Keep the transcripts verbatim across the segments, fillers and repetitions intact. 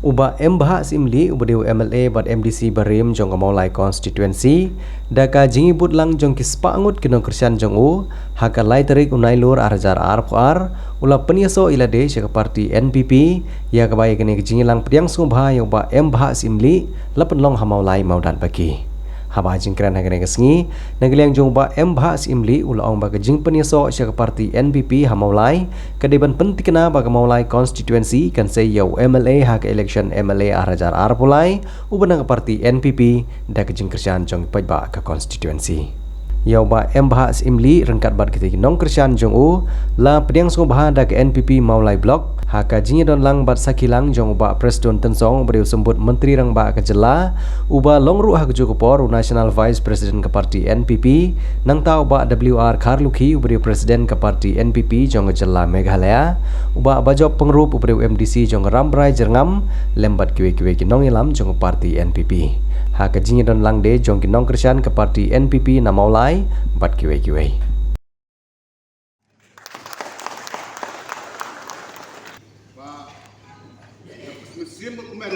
Uba Embhah Syiemlieh uba dei u M L A bad M D C barim jong ka Mawlai constituency, da ka jingibud lang jong ki spah ngut ki nongkyrshan jong u, ha ka lai tarik u Nailur ar hajar arphew ar, u la pynïasoh ïa lade sha ka party N P P, ïa kaba ïa kane ka jingïalang pdiang sngewbha ïa u Bah Embhah Syiemlieh la pynlong ha Mawlai Mawdatbaki. Haba jingkren ha kane ka sngi, na ka liang jong u Bah Embhah Syiemlieh u la ong ba ka jingpynïasoh sha ka party N P P ha Mawlai ka dei ban pynthikna ba ka Mawlai constituency kan sei ïa u M L A ha ka election M L A ar hajar arphew lai, uba na ka party N P P, da ka jingkyrshan jong ki paidbah ka constituency. Ïa u Bah Embhah Syiemlieh ryngkat bad kita ki nongkyrshan jong u la pdiang sngewbha da ka N P P Mawlai Block, ha ka jingïadon lang bad sakhi lang jong u Bah Prestone Tynsong uba dei u Symbud Myntri Rangbah ka jylla, uba long ruh ha kajuh ka por u National Vice President ka party N P P, nangta u Bah W R Kharlukhi uba dei u President ka party N P P jong ka jylla Meghalaya, u Bah Bajop Pyngrope uba dei u M D C jong ka Rambrai Jyrngam, lem bad kiwei kiwei ki nongïalam jong ka party N P P. Ha ka jingïadon lang de jong ki nongkyrshan ka party N P P na Mawlai bad kiwei kiwei. Ba mynsiem ba kumne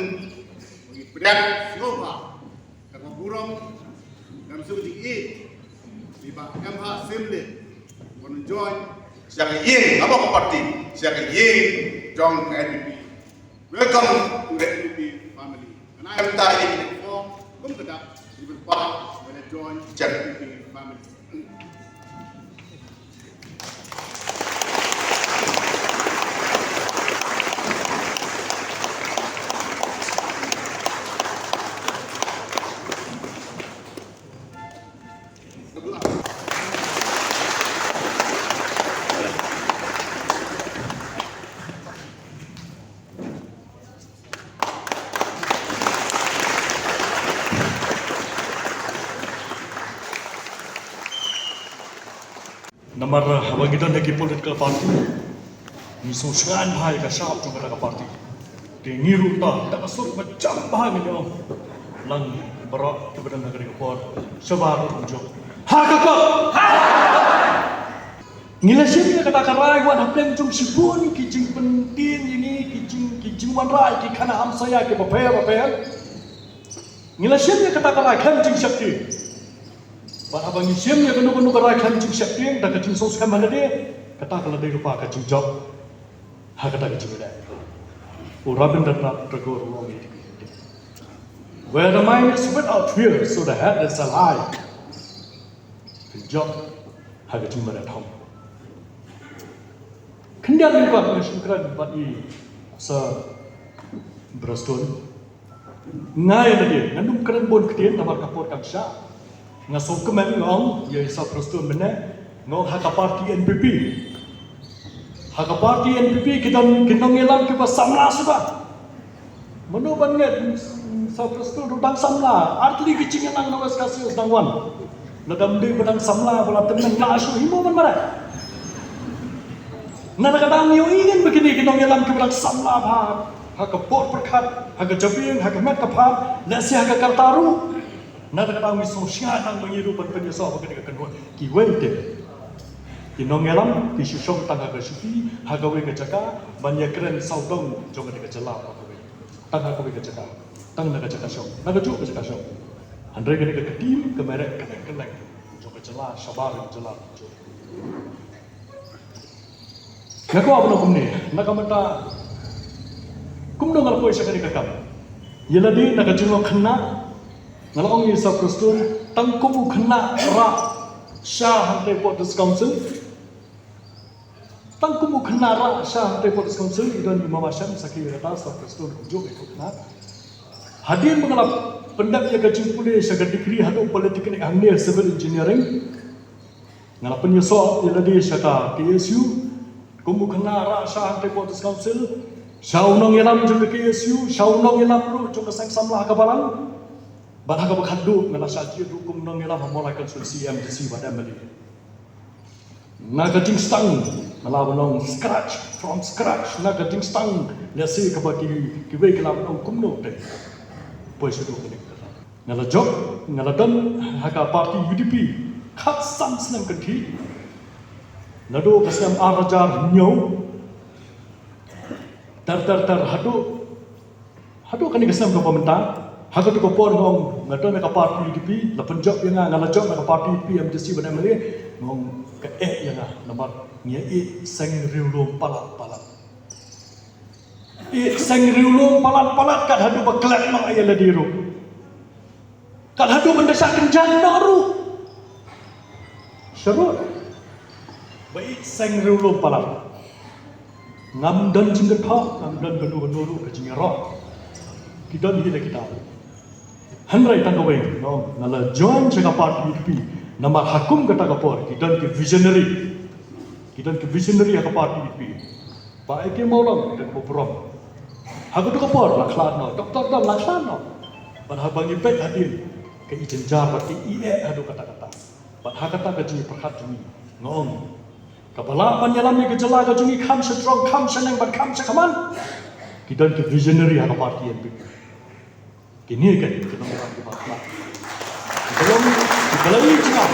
ngi pdiang sngewbha da ka burom, da ka mynsiem jingïeit, ïa u Bah Embhah Syiemlieh, ban join sha ka ïing, haba ka party, sha ka ïing jong ka N P P. Welcome to the N P P family. And I am Tahir Info, kum ka dak, you will part when I join the N P P family. Namar haba ngi don ha ki political party, ngi sngewsngaiñ bha ïa ka shap jong kata ka party. Te ngi ruh ta, da ka sur ba jam bha ngi ong. Lang baroh kiba don ha kane ka por, shabar ruh jong. Ha ka kot! Ngi la shim ïa kata ka rai wat hapdeng jong shibun ki jingpyntieng ïa ngi, ki jing, ki jingwanrah ki khana hamsaïa kiba pher bapher. Ngi la shim ïa kata ka rai khlem jingsheptieng. Bad haba ngi shim ïa kano kano ka rai khlem jingsheptieng, da ka jingsngewskhem ha lade, kata ka la dei lypa ka jingjop ha kata ka jingïadei. U Rabindranath Tagore u ong ïa kata, "Where the mind is without fear, so the head is held high." Ka jop ha ka jingmareh thong. Khyndiat lyngkot nga shu kren bad i Sir Prestone. Nga ïa lade ngan ym kren bun ktien namar ka por kam shah. Nga sngewkmen nga ong ïa i Sir Prestone mynne, nga ong ha ka party N P P. Ha ka party N P P ki don ki nongïalam kiba samla suda. Mano ban ngeit, Sir Prestone ruh dang samla, ar tylli ki jingïalang na West Khasi Hills dang wan. Lada ym dei ba dang samla ba la tymmen la shu hi mo ban mareh. Na kata ka daw ngi ïohi ngan ba kine ki nongïalam kiba dang samla bha ha ka por pyrkhat, ha ka jabieng, ha ka met ka phad, lehse ha ka karta ruh. Na kata ka daw ngi sngewsih nang ba ngi ruh ban pynïasoh ba kane ka kynhun. Kiwei te ki nongïalam ki shu shong tang ha ka shuki, ha kawei ka jaka, ban ïakren sawdong jong kane ka jylla ha kawei. Tang ha kawei ka jaka, tang na ka jaka shong, na kajuh ka jaka shong. Hynrei kane ka ktien ka mareh kylleng kylleng jong ka jylla shabar ka jylla. Nga kwah ban ong kumne, na ka bynta kumno nga la poi sha kane ka kam. Ïa lade na ka jinglong khynnah, nga la ong ïa i Sir Prestone, tang kum u khynnah rah sha hangtei Port District Council. Tang kum u khynnah rah sha hangtei Port District Council, i don i Mama Shem, sakhi ïa kata, Sir Prestone kumjuh ïa u khynnah. Hadien ba nga la pyndep ïa ka jingpule sha ka degree haduh Polytechnic hangne Civil Engineering, nga la pynïasoh ïa lade sha ka K S U kum u khynnah rah sha hangtei Port District Council, sha u nongïalam jong ka K S U, sha u nongïalam ruh jong ka seng samla ha ka balang. Bad ha kaba khatduh nga la shah jied ruh kum u nongïalam ha Mawlai constituency, M D C bad M L A. Na ka jingstang, nga la ban ong scratch, from scratch, na ka jingstang, lehse kaba ki, kiwei ki la ban ong kumno te. Poi shaduh kane ka. Nga la jop, nga la don ha ka party U D P khatsan snem kynthih. Naduh ka snem ar hajar hynñiew, Tar tar tar haduh, haduh kane ka snem kaba mynta, ha kato ka por nga ong nga don na ka party UDP, la pynjop ïa nga, nga la jop na ka party UDP, MDC bad MLA, nga ong ka eh ïa nga namar ngi ïa ïeh seng riewlum palat palat. Ïeh seng riewlum palat palat kat haduh ba klet noh ïa lade ruh. Kat haduh ban da shah kynjang noh ruh. Sharud. Ba ïeh seng riewlum palat. Ngam don jingkynthah, ngam don kano kano ruh ka jingïaroh. Ki don hi la kita. Hynrei tang kawei, no, nga la join sha ka party UDP. Namar ha kum kata ka por, ki don ki visionary. Ki don ki visionary ha ka party UDP. Bah A K Mawlong, ki don ka burom. Ha kato ka por, la khlad noh. Doctor Don, la khlad noh. Bad haba ngi peit hadien, ka i jynjar bad ka i eh haduh katta katta. Bad ha kata ka jingpyrkhat jong ngi, nga ong, kaba lah ban ïalam ïa ka jylla ka jong ngi kham sha jrong, kham sha neng bad kham sha khmat. Ki don ki visionary ha ka party NPP. Kine ki, ki nongïalam kiba khmat. Kiba long, kiba la ïohi jngai.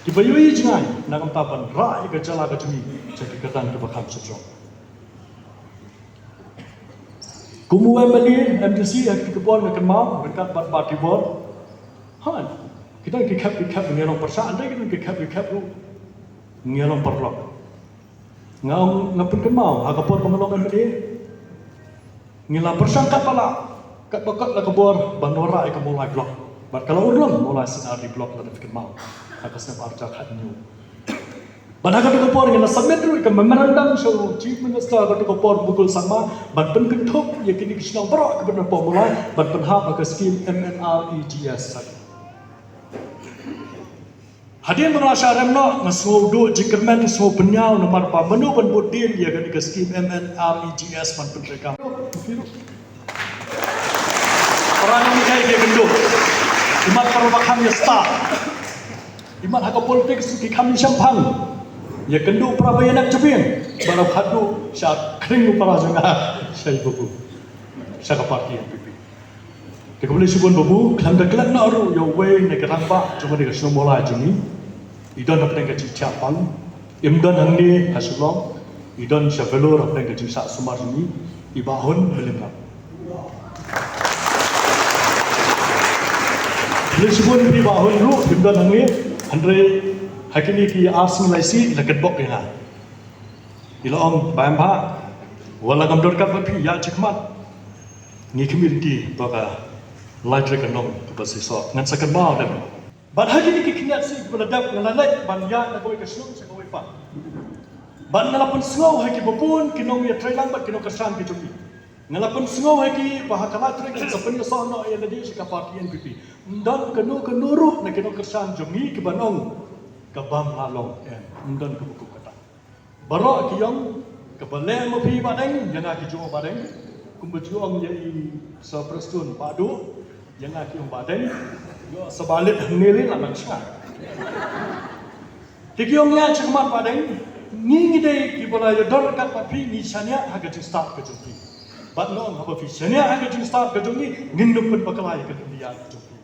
Kiba ïohi jngai na ka bynta ban rah ïa ka jylla ka jong ngi sha ki kyrdan kiba kham sha jrong. Kum u MLA, MDC ha kine ki por nga kynmaw ryngkat bad Bah Tibor. Ha, ki don ki khep ki khep ngi long pyrshah, hynrei ki don ki khep ki khep ruh ngi long paralok. Nga ong, nga pynkynmaw ha ka por ba nga long MLA, ngi la pyrshang katba lah, katba kot la ka bor ban wanrah ïa ka Mawlai Block. Bad ka la urlong Mawlai C R D Block, lada phi kynmaw, ha ka snem ar hajar khathynñiew. Bad ha kato ka por ngi la submit ruh ïa ka memorandum sha u Chief Minister ha kato ka por, Mukul Sangma, ban pynkynthup ïa kine ki shnong baroh kiba don hapoh Mawlai ban pynhap ha ka skim MNREGS. Hadien ba nga la shah rem noh, nga sngew duh jingkyrmen, nga sngew pynïaw namar ba mano ban bud dien ïa kane ka skim MNREGS ban pyntreikam. Para nongmihkhmat ki ïakynduh. Imat para ba kham ïa stad. Imat ha ka politics ki kham ïa shemphang. Ïakynduh para ba ïanak jabieng. Ba la khadduh sha khring u para jong nga. Sha i babu. Sha ka party NPP. Te khublei shibun babu, khlem da klet noh ruh ïa uwei na ki rangbah jong kane ka shnong Mawlai jong ngi. I don hapdeng ka jingthiah pang. Im don hangne ha Shillong. I don sha Vellore hapdeng ka jingshah sumar jong ngi. I Bah Hun Malimrap. Khublei shibun ïa i Bah Hun ruh, im don hangne. Hynrei ha kine ki ar sngi lai sih i la kynbok ïa nga. I la ong, Bah Embah, wat la ngam don ryngkat bad phi, ïaid shakhmat. Ngi khmih lynti ba ka lai tarik ka nong kaba shisha. Ngan sa kynmaw dem. Bad ha kine ki khyndiat sngi kiba la dep nga la leit ban ïaid na kawei ka shnong sha kawei pat. Bad nga la pynsngew ha kiba bun ki nongïatreilang bad ki nongkyrshan ki jong ngi. Nga la pynsngew ha ki ba ha ka lai tarik ngan sa pynïasoh noh ïa lade sha ka party NPP. Ym don kano kano ruh na ki nongkyrshan jong ngi kiba ong ka bym lah long, em, ym don kaba kum kata. Baroh ki ong kaba leh ma phi Bah Deng, ïa nga ki ju ong Bah Deng. Kumba ju ong ïa i Sir Prestone Bah Duh, ïa nga ki ong Bah Deng. Ïoh sa ba leit hangne lei la nang sngap. Te ki ong ïa shakhmat Bah Deng, ngi ngi dei kiba la ïadon ryngkat bad phi, ngi shaniah ha ka jingstad ka jong phi. Bad nga ong haba phi shaniah ha ka jingstad ka jong ngi, ngin nym pynbakla ïa ka lynti ïaid ka jong phi.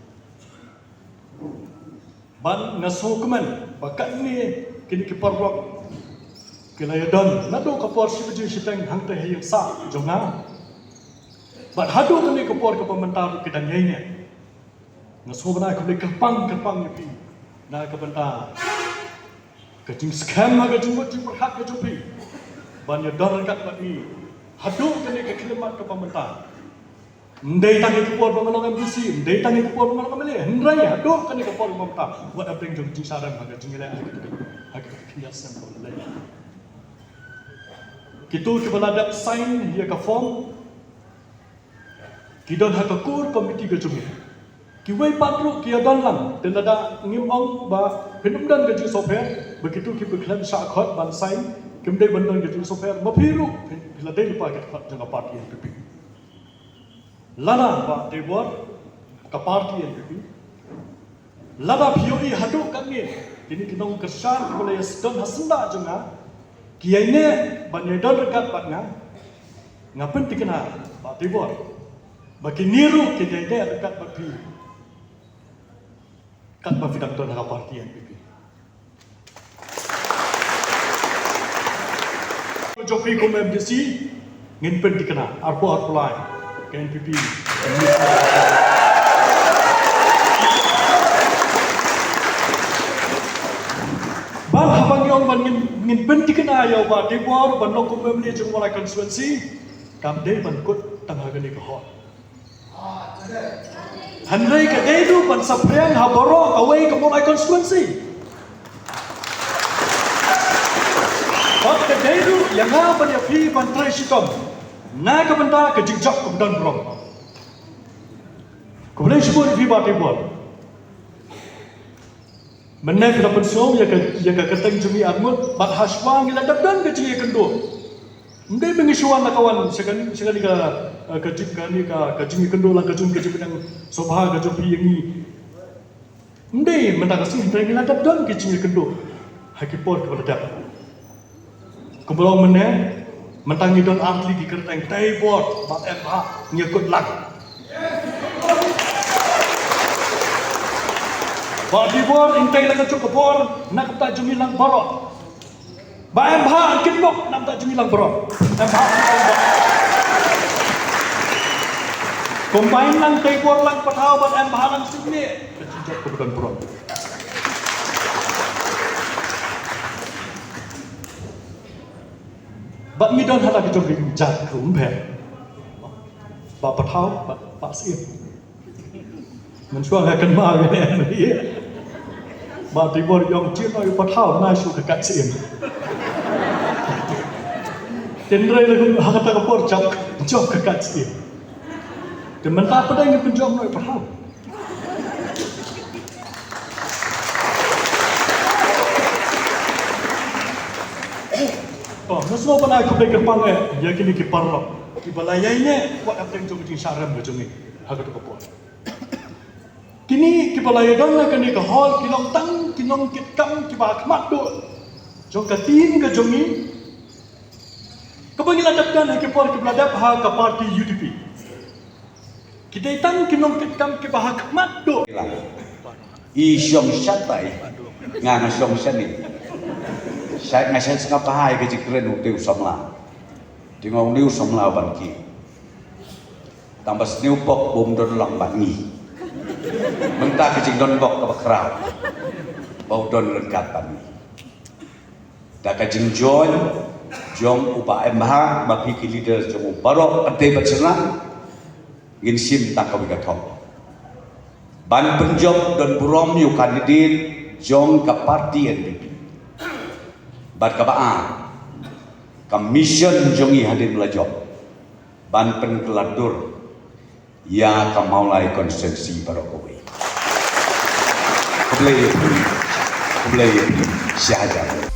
Bad nga sngewkmen ba katne kine ki paralok ki la ïadon naduh ka por shi baje shiteng hangta ha ïing sah jong nga. Bad haduh kane ka por kaba mynta ruh ki dang ïaineh. Nga sngewbha ban ai khublei kyrpang kyrpang ïa phi na ka bynta ka jingskhem ha ka jingmut jingpyrkhat ka jong phi ban ïadon ryngkat bad ngi haduh kane ka khyllipmat kaba mynta. Ym dei tang ïa ka por ba nga long MDC, ym dei tang ïa ka por ba nga long MLA, hynrei haduh kane ka por ba mynta, wat hapdeng jong jingsarem ha ka jingïaleh ha ka, ha ka khyndiat snem ba la leit. Kito kiba la dep sign ïa ka form ki don ha ka core committee ka jong ngi. Kiwei pat ruh ki ïadon lang, te lada ngim ong ba phin ym don ka jingsngewpher, ba kito kiba khlem shah khot ban sign kim dei ban don ka jingsngewpher, ma phi ruh phi, phi la dei lypa ki dkhot jong ka party NPP. Lada Bah Tibor, ka party NPP. Lada phi ïohi haduh katne kine ki nongkyrshan kiba la ïa don ha syndah jong nga ki ïaineh ban ïadon ryngkat bad nga, nga pynthikna Bah Tibor ba kine ruh kin ïaineh ryngkat bad phi katba phi dang don ha ka party NPP. Jong phi kum MDC, ngin pynthikna, arphew arphew lai, ka NPP. Bad haba ngi ong ban ngin, ngin pynthikna ïa u Bah Teibor ban long kum MLA jong u Mawlai constituency, kam dei ban kut tang ha kane ka hall. Hynrei ka dei ruh ban saphriang ha baroh kawei ka Mawlai constituency. Bad ka dei ruh ïa nga bad ïa phi ban trei shitom na ka bynta ka jingjop kaba don burom. Khublei shibun ïa phi Bah Teibor. Mynne phi la pynsngew ïa ka, ïa ka kyrteng jong ngi arngut, bad ha shuwa ngi la dep don ka jingïakynduh. Ym dei ba ngi shu wan la ka wan sha kane, sha kane ka, eh, ka jing, kane ka, ka jingïakynduh la ka jong, ka jingpynïasoh bha ka jong phi ïa ngi. Ym dei mynta ka sngi, hynrei ngi la dep don ka jingïakynduh ha ki por kiba la dep. Kumba long mynne, mynta ngi don ar tylli ki kyrteng, Teibor bad Embha, ngi kut lang. Bah Teibor, ïa kata ka juk ka bor na ka bynta jong ngi lang baroh. Bah Embha, kit bok na ka bynta jong ngi lang baroh. Embha, kit bok. Combine lang Teibor lang Pathaw bad Embha lang Syiemlieh. Ka jingjop kaba don burom. Bad ngi don ha la ki jong ki jait krum pher. Bah Pathaw, Bah, Bah Syiem. Mynshuwa nga kynmaw ïa ne em ïa. Bah Teibor ïong, jin ïa Pathaw na shu ka kat Syiem. Tynrai la kum ha kata ka por jop, jop ka kat Syiem. Te mynta pat ngi pynjop noh ïa Pathaw. To, nga sngew ban ai khublei kyrpang eh ïa kine ki paralok kiba la ïaineh wat hapdeng jong ka jingshah rem ka jong ngi ha kato ka por. Kine kiba la ïadon na kane ka hall ki long tang ki nongkitkam kiba ha khmat duh jong ka team ka jong ngi, kaba ngi la dep don ha ki por kiba la dep ha ka party UDP. Ki dei tang ki nongkitkam kiba ha khmat duh. I shong shatai, nga nga shong shane. Sha, nga sha sngap bha ïa ka jingkren u tei u samla. Te nga ong une u samla ban ki. Tang ba sniew bok bym don lang bad ngi. Mynta ka jingdon bok kaba khraw. Ba u don ryngkat bad ngi. Da ka jingjoin jong u Bah Embha, ma phi ki leader jong u baroh, kynthei bad shynrang, ngin shim tang kawei ka thong. Ban pynjop don burom ïa u candidate jong ka party NPP. Bad kaba ar, ka mission jong ngi hadien ba la jop, ban pynkylla dur ïa ka Mawlai constituency baroh kawei. Khublei ïa phi, khublei ïa phi, sha hajar.